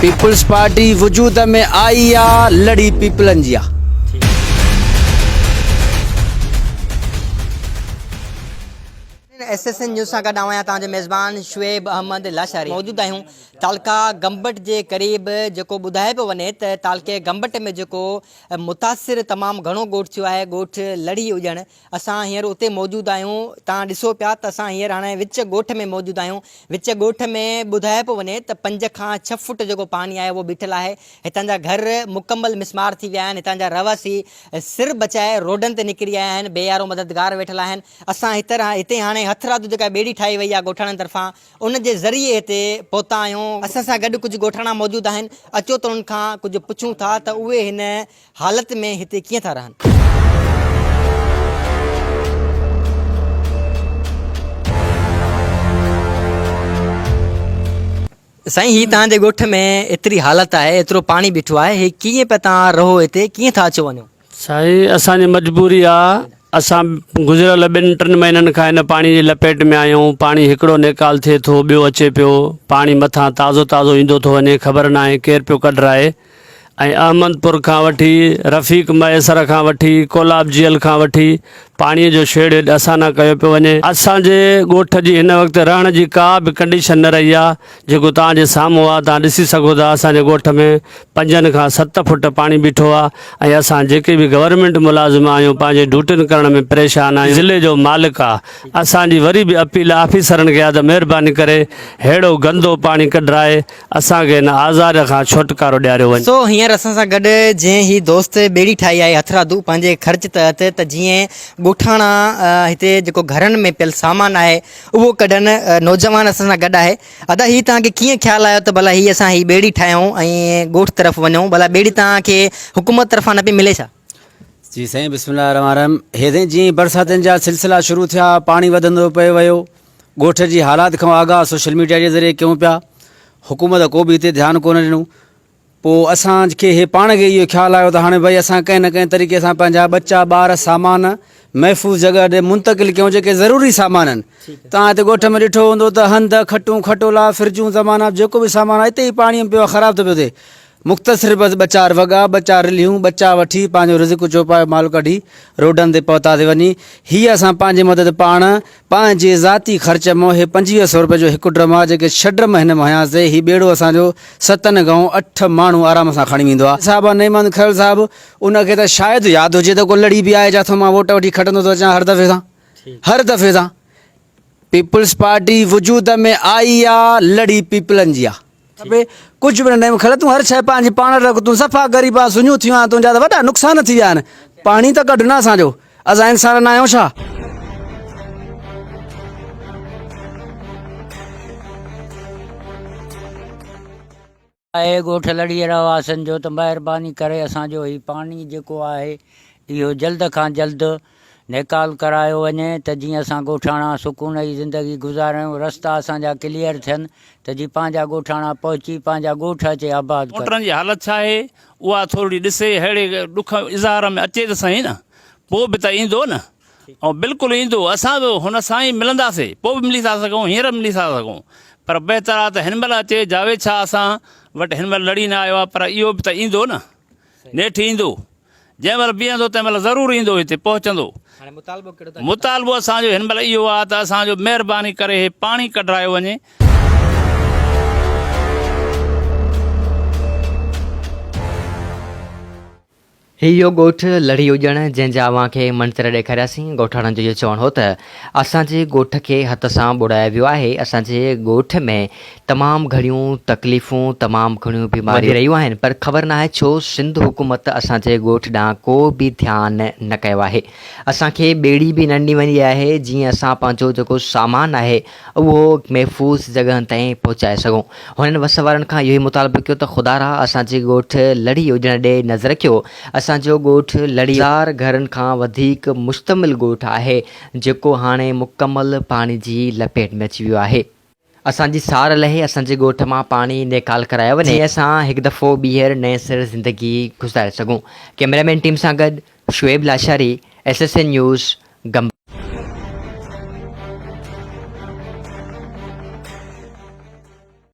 Peoples party وجود ۾ آئي آ لڙي پيپلن جي آ. ايس ايس اين نيوز سان گڏ آئون آهيان توهان جو ميزبان شعيب احمد لاشاري موجود آهيون تعلقه گمبٽ جي قريب جيڪو ٻڌايو پيو وڃي ته تعلقي گمبٽ ۾ جيڪو متاثر تمام گهڻو ڳوٺ ٿيو آهي ڳوٺ لڙهي اڄڻ اسان هينئر اتي موجود آهيون. توهان ڏسو پيا ته اسان هينئر هاڻي وچ ڳوٺ ۾ موجود آهيون. وچ ڳوٺ ۾ ٻڌايو پيو وڃي ته پنج کان ڇهه فوٽ جيڪو پاڻي آهي اهو بيٺل آهي. هتان جا گهر مڪمل مسمار ٿي ويا آهن. هتان جا رهواسي سر بچائي روڊن تي نڪري آيا آهن. بي يارو مددگار ويٺل آهن. اسان هتر هتي هاڻي هٿرادو جيڪا ٻيڙي ٺاهي وئي آهي ڳوٺاڻن طرفان ان جي ذريعي هتي پهتا آهيون. اسان سان گڏ ڪجهه ڳوٺاڻا موجود آهن. اچو ته انهن کان ڪجهه پڇون ٿا ته اهي هن حالت ۾ هتي ڪيئن ٿا رهن؟ سائين هي توهان جي ڳوٺ ۾ ايتري حالت آهي ايترو پاڻي بيٺو آهي هي ڪيئن پيا توهان رهو هتي ڪيئن ٿا اچو وڃو؟ سائين اسان جي مجبوري آ اسان گذريل ٻن ٽن مهينن کان هن پاڻي جي لپيٽ ۾ آهيون پاڻي هڪڙو نيڪال ٿئي ٿو ٻيو اچي پيو پاڻي مٿان تازو تازو ايندو ٿو وڃي خبر ناهي ڪير پيو ڪڍرائي ۽ احمد پور کان وٺي رفيق مهيسر کان وٺي ڪولاب جيل کان وٺي پاڻي جو شيڙ هيڏ اسان ڏانهن ڪيو پيو وڃي. اسان جي ڳوٺ جي هن وقت رهڻ جي ڪا به ڪنڊيشن نه رهي آ جيڪو توهان جي سامهون آ توهان ڏسي سگهو ٿا اسان جي ڳوٺ ۾ پنجن کان ست فوٽ پاڻي بيٺو آ ۽ اسان جيڪي به گورنمينٽ ملازم آهيون پنهنجي ڊيوٽين ڪرڻ ۾ پريشان آهيون ضلعي جو مالڪ آ اسان جي وري به اپيل آفيسرن کي آ ته مهرباني ڪري ههڙو گندو پاڻي ڪڍرائي اسان کي هن آزار کان ڇوٽڪارو ڏياريو وڃي. سو هينئر اسان سان گڏ جنهن هي دوست ٻيڙي ٺاهي آهي هٿرادو پنهنجي خرچ تحت ته جيئن ڳوٺاڻا هتي جيڪو گهرن ۾ پيل سامان آهي اهو ڪڍن نوجوان اسان سان گڏ آهي ادا هي توهان کي ڪيئن خيال آيو ته ڀلا هي اسان هي ٻيڙي ٺاهيون ۽ ڳوٺ طرف وڃون ڀلا ٻيڙي توهان کي حڪومت طرفان نه پئي ملي ڇا؟ جي سائين بسم الله الرحمن الرحيم هي سائين جيئن برساتن جا سلسلا شروع ٿيا پاڻي وڌندو پئي ويو ڳوٺ جي حالات کان آگاهه سوشل ميڊيا جي ذريعي ڪيون پيا حڪومت ڪو به هتي ڌيان ڪونه ڏنو پوء اسان کي هي پاڻ کي اهو خيال آيو ته هاڻي ڀئي اسان ڪنهن نه ڪنهن طريقي سان پنهنجا ٻچا ٻار سامان محفوظ جڳهه ڏي منتقل ڪيون جيڪي ضروري سامان آهن تان هتي ڳوٺ ۾ ڏٺو هوندو ته هنڌ کٽون کٽولا فرجون زمانا جيڪو به سامان آهي اتي ئي پاڻي ۾ پيو آهي خراب ٿو پيو ٿئي مختصر بس ٻه چار وڳا، ٻه چار رلهيون، ٻچا وٺي، پنهنجو رزق چوپايو مال ڪڍي، روڊن تي پهتاسين وڃي. هيء اسان پنهنجي مدد پاڻ، پنهنجي ذاتي خرچ مان هي 25 سئو روپين جو هڪ ڊرم آ، جيڪي ڇهه ڊرم هن ۾ هنياسين. هي ٻيڙو اسان جو ستن کان اٺ ماڻهو آرام سان کڻي ويندو آ. صاحب آ نعمان کرل صاحب، ان کي ته شايد ياد هجي ته ڪو لڙهي به آهي جاٿو مان ووٽ وٺي کٽندو ٿو اچان هر دفعي سان، هر دفعي سان. پيپلز پارٽي وجود ۾ آئي آ، لڙهي پيپلن جي آ. کپي ڪجهه به نه نيم کل تون هر شيء پنهنجي پاڻ وٽ رک تون صفا غريب آن سڃون ٿيون آهن تنهنجا ته وڏا نقصان ٿي ويا آهن پاڻي ته ڪڍ نه اسان جو اسان انسان نه آهيون ڇا. آهي ڳوٺ لڙي رهواسين جو ته مهرباني ڪري اسان جو هي پاڻي جيڪو آهي اهو جلد کان جلد نيڪال ڪرايو وڃي ته جيئن اسان ڳوٺاڻا سڪون جي زندگي گذاريون، رستا اسان جا ڪليئر ٿين ته جي پنهنجا ڳوٺاڻا پهچي پنهنجا ڳوٺ اچي آباد ڪريون. موٽرن جي حالت ڇا آهي اها ٿورڙي ڏسي ههڙي ڏک اظهار ۾ اچي ته سهي نه پوء به ته ايندو نه ۽ بلڪل ايندو اسان به هن سان ئي ملنداسي پوء به ملي ٿا سگهون هينئر به ملي ٿا سگهون پر بهتر آهي ته هن مهل اچي جاويد شاهه اسان وٽ هن مهل لڙي نه آيو آهي پر اهو به ته ايندو نه نيٺ ايندو جنهن مهل بيهندو تنهن مهل ضرور ايندو هتي پهچندو. هاڻي مطالبو ڪهڙو ٿا ڪيو؟ مطالبو اسان جو هن مهل اهو آهي ته اسان جو مهرباني ڪري هي پاڻي ڪڍرايو وڃي. هي اهو ڳوٺ لڙهي اڄڻ جنهن جا اوهان کي منظر ڏيکارياسين ڳوٺاڻن جو اهو چوڻ هو ته اسان جي ڳوٺ کي هٿ سان ٻوڙايو ويو آهي اسان جي ڳوٺ ۾ تمام گهڻيون تڪليفون تمام گهڻيون بيماريون وڌي رهيون آهن پر خبر ناهي ڇو سنڌ حڪومت اسان جي ڳوٺ ڏانهن ڪو به ڌيان نه ڪيو آهي اسان کي ٻيڙي به نه ڏني وئي آهي جيئن اسان پنهنجو جيڪو سامان آهي اهو محفوظ جڳهن تائين پهچائي سگهون هنن وس وارن کان اهو ئي مطالبو ڪيو ته خدارا اسان جي ڳوٺ لڙهي اجڻ ڏي نظر رکيو اسان جو ڳوٺ لڙهي هزار گهرن کان وڌيڪ مشتمل ڳوٺ آهي جيڪو هاڻي مڪمل پاڻي جي لپيٽ ۾ اچي ويو آهي. اسان جي سار لهي اسان جي ڳوٺ مان پاڻي نيڪال ڪرايو وڃي جيئن اسان هڪ دفعو ٻيهر نئين سر زندگي گذاري سگهون ڪئميرا مين ٽيم سان گڏ Shoaib Lashari S S N news Gambat.